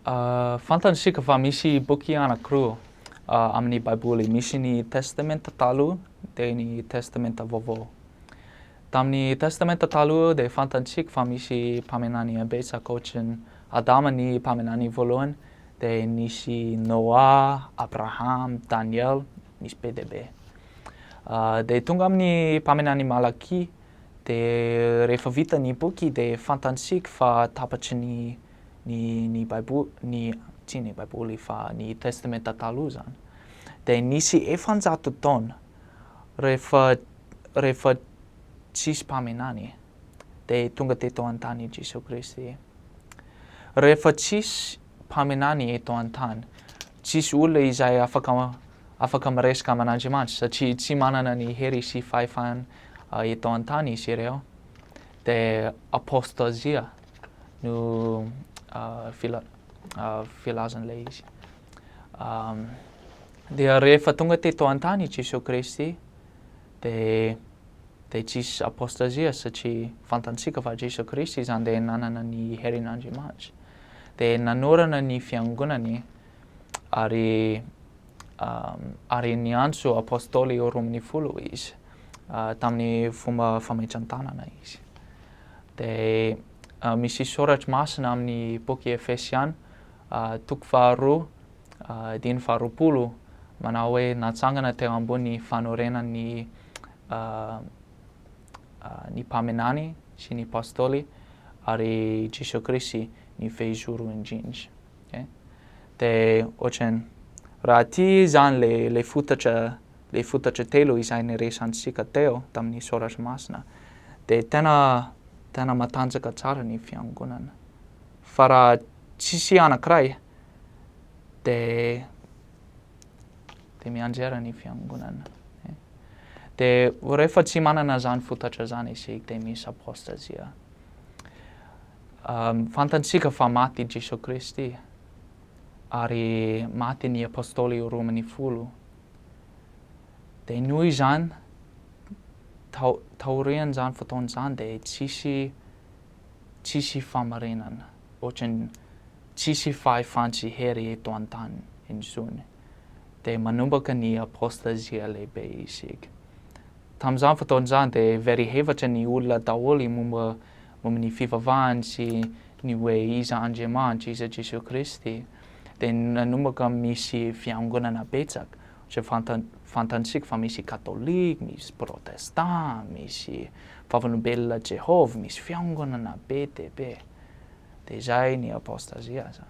Fantatsika fa misy boky anankiroa amin'ny Baiboly. Misy ny Testamenta Taloha dia ny Testamenta Vaovao. Tamin'ny Testamenta Taloha dia fantatsika fa misy mpaminany betsaka, ohatran'ny Adama ny mpaminany voalohany, dia nisy Noa, Abraham, Daniel, nisy be dia be. Dia tonga amin'ny mpaminany Malakia, dia rehefa vita ny boky dia fantatsika fa tapatry ny Baiboly, ny tsy ny Baiboly fa ny Testamenta Taloha zany. Dia nisy 400 taona rehefa tsisy mpaminany, dia tonga teto an-tany i Jesoa Kristy. Rehefa tsisy mpaminany eto an-tany, tsisy olona izay afaka miresaka amin'Andriamanitra satria tsy manana ny hery sy fahefana eto an-tany izy ireo. Dia apostazia no filazan'ilay izy. Dia rehefa tonga teto an-tany i Jesoa Kristy, dia tsisy apostazia satria fantatsika fa Jesoa Kristy izany dia nanana ny herin'Andriamanitra. Dia nanorina ny fiangonany ary niantso apôstôly 12 izy tamin'ny fomba fametran-tanana izy. Dia misy soratra masina amin'ny boky Efesiana toko 2 andininy 20 manao hoe natsangana teo ambony fanorenan'ny ny mpaminany sy ny apôstôly ary Jesoa Kristy ny fehizoro indrindra. Okay? Dia ohatrany raha ty zany le fotatra telo izay niresantsika teo tamin'ny soratra masina, dia tena matanjaka tsara ny fiangonana. Fa raha tsisy anankiray, dia mianjera ny fiangonana. Dia rehefa tsy manana zany fotatra zany isika, dia misy apostazia. Fantatsika fa maty Jesoa Kristy ary maty ny apôstôly 12. Dia noho izany, taorian'izany fotoana izany, dia tsisy fahamarinana, ohatrany tsisy fahefana sy hery eto an-tany intsony. Dia manomboka ny apostazia lehibe isika. Tamin'izany fotoana izany dia very hevitra ny olona daholo momba ny fivavahany sy ny hoe iza Andriamanitra, iza Jesoa Kristy. Dia nanomboka misy fiangonana betsaka. Ohatra fantatsika fa misy katôlika, misy protestant, misy Vavolombelona Jehovah, misy fiangonana be dia be. Dia izay ny apostazia zany.